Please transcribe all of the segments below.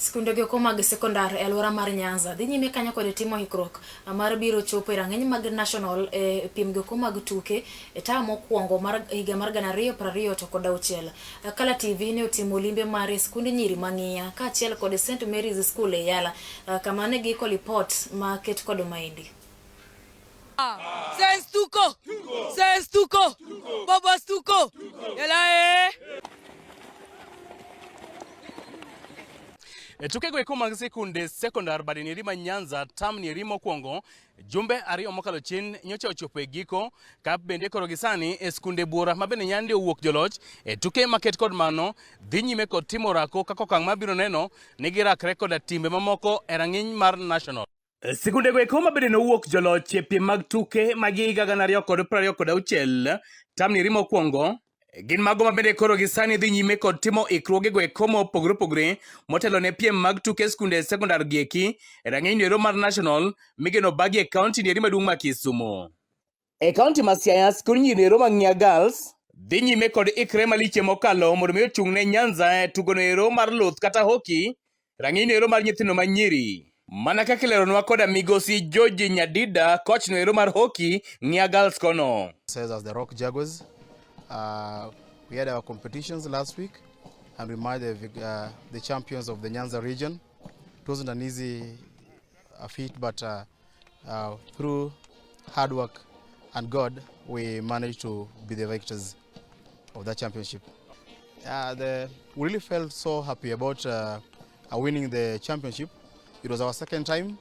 Skunde go eko mag sekondar e alwora mar Nyanza dhi nyime kanyo kod timo ikruok mar biro chopo e rang'iny mag national e piem go eko mag tuke e term mokwongo mar higa mar 2026. Kala TV ne otimo limbe mare e skund nyiri ma Ng'iya kaachiel kod St Mary's School e Yala kama ne giiko lipot ma ket kod maendi. Sens tuko! Sens tuko! Bobos tuko! Yala eh! E tukego eko mag sikunde sekondar Badinieri ma Nyanza tam nieri mokwongo jumbe ariyo mokalo chien nyocha ochopo e giko ka bende koro gi sani e skunde buora ma bende nyande owuok joloch e tuke maket kod mano dhi nyime kod timo orako kaka okang' mabiro neno ni girakre koda timbe mamoko e rang'iny mar national. Sikundego eko ma bende nowuok joloch e piem mag tuke mag higa 2026 tamni ri mokwongo gin mago ma bende koro gi sani dhi nyime kod timo ikruogego eko mopogore opogore motelo ne piem mag tuke skunde sekondar gieki e rang'iny noero mar national migeno bagi e kaunti nieri maduong' ma Kisumo. E kaunti ma Siaya, skund nyiri ero ma Ng'iya Girls dhi nyime kod ikre maliche mokalo mondo mi ochung' ne Nyanza e tugono ero mar luth kata hockey, rang'iny ero mar nyithindo ma nyiri. Mana kaka ileronwa koda migosi George Nyadida, coach no ero mar hockey Ng'iya Girls kono. Says as the Rock Jaguars, we had our competitions last week and we made the champions of the Nyanza region. It wasn't an easy feat, but through hard work and God, we managed to be the victors of that championship. We really felt so happy about winning the championship. It was our second time,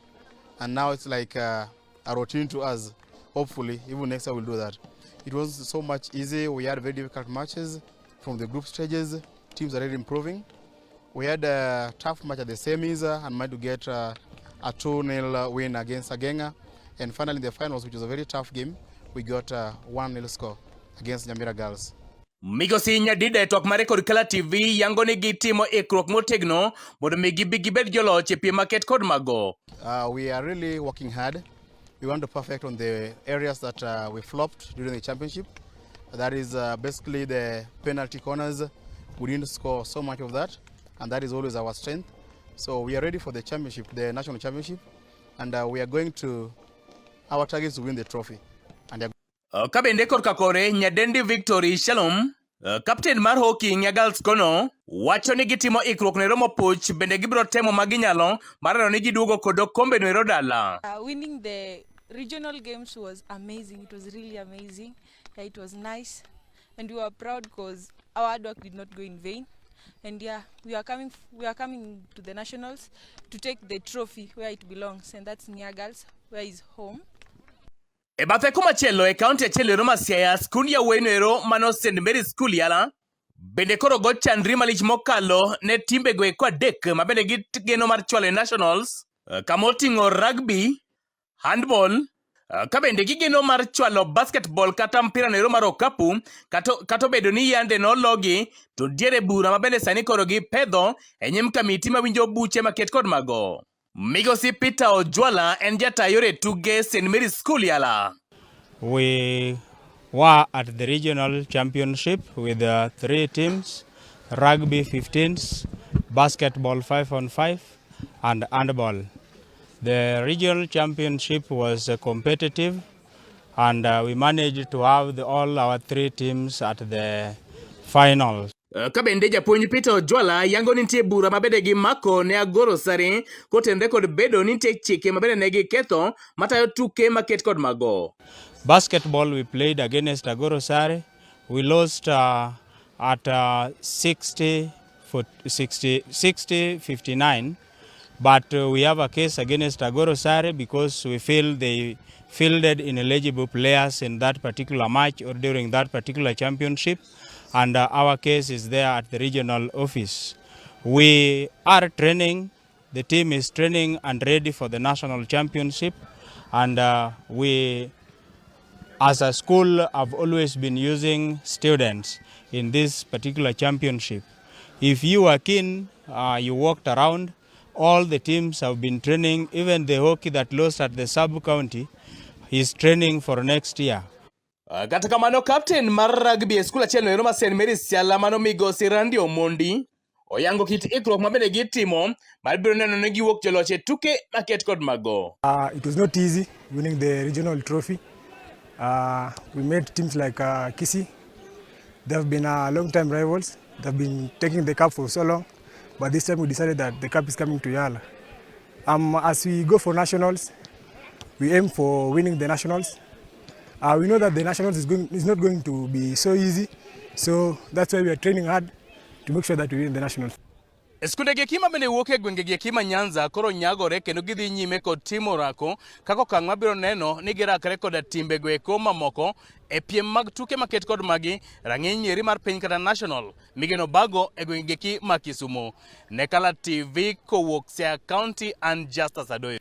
and now it's like a routine to us. Hopefully, even next year we'll do that. It was so much easy. We had very difficult matches from the group stages. Teams are really improving. We had a tough match at the semis and managed to get a 2-0 win against Agenga. And finally in the finals, which was a very tough game, we got a 1-0 score against Nyamira Girls. Migosi Nyadida e twak mare kod Kala TV yango ni gitimo ikruok motegno mondo mi gibi gibed joloch e piem maket kod mago. We are really working hard. We want to perfect on the areas that we flopped during the championship. That is basically the penalty corners. We didn't score so much of that, and that is always our strength. So we are ready for the championship, the national championship, and we are going to, our target is to win the trophy. And Ka bende korka kore Nyadendi Victory Shalom, kapten mar hockey Ng'iya Girls kono wacho ni gitimo ikruok noero mopuch bende gibiro temo ma ginyalo mar neno ni giduogo kod okombe noero dala. Winning the regional games was amazing. It was really amazing. Yeah, it was nice, and we were proud because our hard work did not go in vain. And yeah, we are coming to the nationals to take the trophy where it belongs, and that's Ng'iya Girls, where is home. E bathe komachielo e kaunti achiel ero ma Siaya, skund yawuoyi noero mano St Mary's School Yala bende koro go chandri malich mokalo ne timbego eko adek ma bende gigeno mar chwalo e nationals kama oting'o rugby, handball, ka bende gigeno mar chwalo basketball kata mpira noero mar okapu kata obedo ni yande nologi to nitiere bura ma bende sani koro gipedho e nyim kamiti mawinjo buche maket kod mago. Migosi Peter Ojwala en jata yore tuge St Mary's School Yala. We were at the regional championship with 3 teams, rugby 15s, basketball 5-on-5, and handball. The regional championship was competitive, and we managed to have all our 3 teams at the final. Ka bende japuonj Peter Ojwala yango ni nitie bura mabende gimako ne Agoro Sare kotenre kod bedo ni nitie chike mabende ne giketho matayo tuke maket kod mago. Basketball we played against Agoro Sare. We lost at 60-59, but we have a case against Agoro Sare because we feel they fielded ineligible players in that particular match or during that particular championship, and our case is there at the regional office. We are training, the team is training and ready for the national championship, and we as a school have always been using students in this particular championship. If you are keen, you walked around, all the teams have been training, even the hockey that lost at the sub-county is training for next year. Kata kamano, captain mar rugby e skul achiel noero mar St Mary's Siala mano migosi Randy Omondi Oyango kit ikruok ma bende gitimo mar biro neno ni giwuok joloch e tuke maket kod mago. It was not easy winning the regional trophy. We met teams like Kisii. They have been long time rivals. They've been taking the cup for so long, but this time we decided that the cup is coming to Yala. As we go for nationals, we aim for winning the nationals. We know that the nationals is not going to be so easy, so that's why we are training hard to make sure that we win the nationals. Skunde gi eki ma bende wuok e gwenge gi eki ma Nyanza koro nyagore kendo gidhi nyime kod timo orako kaka okang' mabiro neno ni girakre koda timbego eko mamoko e piem mag tuke maket kod magi rang'iny eri mar piny kata national migeno bago e gwenge gi eki ma Kisumu. Ne Kala TV kowuok Siaya County and Justus Adoyo.